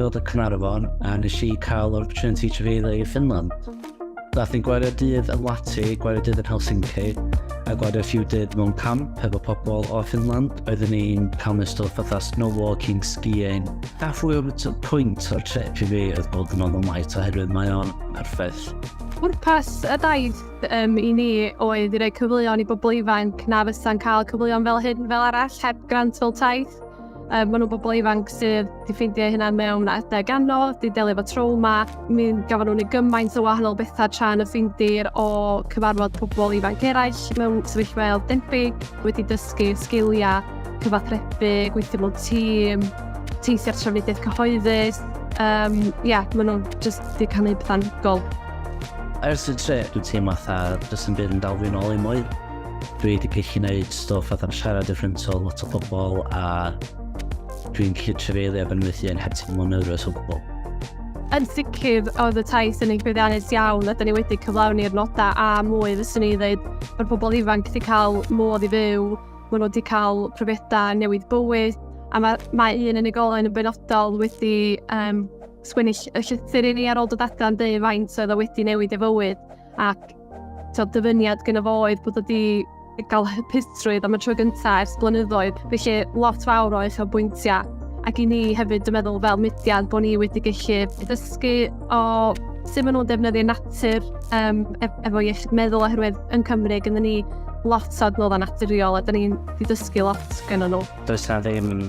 dod o Caernarfon a nes i cael yr opportunity trafeilio i Finland. Nath ni gwario dydd yn Lahti, gwario dydd yn Helsinki a gwario few dydd mewn camp efo pobl o Finland. Oedden ni'n cael mynd stwff fatha snow walking, skiing. A fwy o'r pwynt o'r trip i fi oedd bod yn Northern Light oherwydd mae o'n perffaith. Pwrpas y daith um, i ni oedd i roi cyfleon i bobl ifanc na fysa'n cael cyfleon fel hyn fel arall heb grant fel taith. Um, maen nhw'n bobl ifanc sydd wedi ffeindio eu hunain mewn adeg anodd, wedi delio efo trauma. Mi gafon nhw'n gymaint o wahanol bethau tra yn y Ffindir o cyfarfod pobl ifanc eraill mewn sefyllfaoedd debyg, wedi dysgu sgiliau cyfathrebu, gweithio mewn tîm, teithio ar trafnidiaeth cyhoeddus. Um, yeah, maen nhw'n just wedi cael eu pethau anhygoel. Ers y trip, dwi'n teimlo fatha does dim byd yn dal fi nôl i mwy. Dwi wedi gallu gwneud stwff fatha siarad in front o lot o bobl a dwi'n gallu trafeilio ar ben fy hun heb teimlo'n nervous o gwbl. Yn sicr oedd y taith yn ein llwyddiannus iawn a da ni wedi cyflawni'r nodau a mwy fyswn i ddweud. Mae'r bobl ifanc wedi cael modd i fyw, maen nhw wedi cael profiadau newid bywyd a mae, mae un unigolyn yn benodol wedi um, sgwennu y llythyr i ni ar ôl dod adra yn deud faint oedd o wedi newid ei fywyd ac tibod, dyfyniad gyda fo oedd bod o wedi gael hapusrwydd am y tro gyntaf ers blynyddoedd. Felly lot fawr o uchelbwyntiau. Ac i ni hefyd, dwi'n meddwl, fel mudiad, bod ni wedi gallu dysgu o sut maen nhw'n defnyddio natur um, efo iechyd meddwl oherwydd yn Cymru gynnon ni lot o adnoddau naturiol a da ni'n wedi dysgu lot gynnon nhw. Does na ddim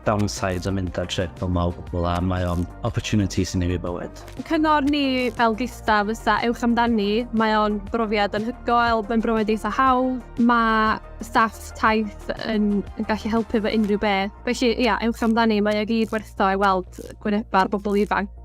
downsides o mynd ar trip fel ma o gwbl a mae o'n opportunity sy'n newid bywyd. Cyngor ni fel GISDA fysa ewch amdani, mae o'n brofiad anhygoel, mae'n brofiad eitha hawdd, mae staff taith yn, yn gallu helpu efo unrhyw beth. Felly, ia, ewch amdani, mae o gyd wertho i weld gwyneba'r bobl ifanc.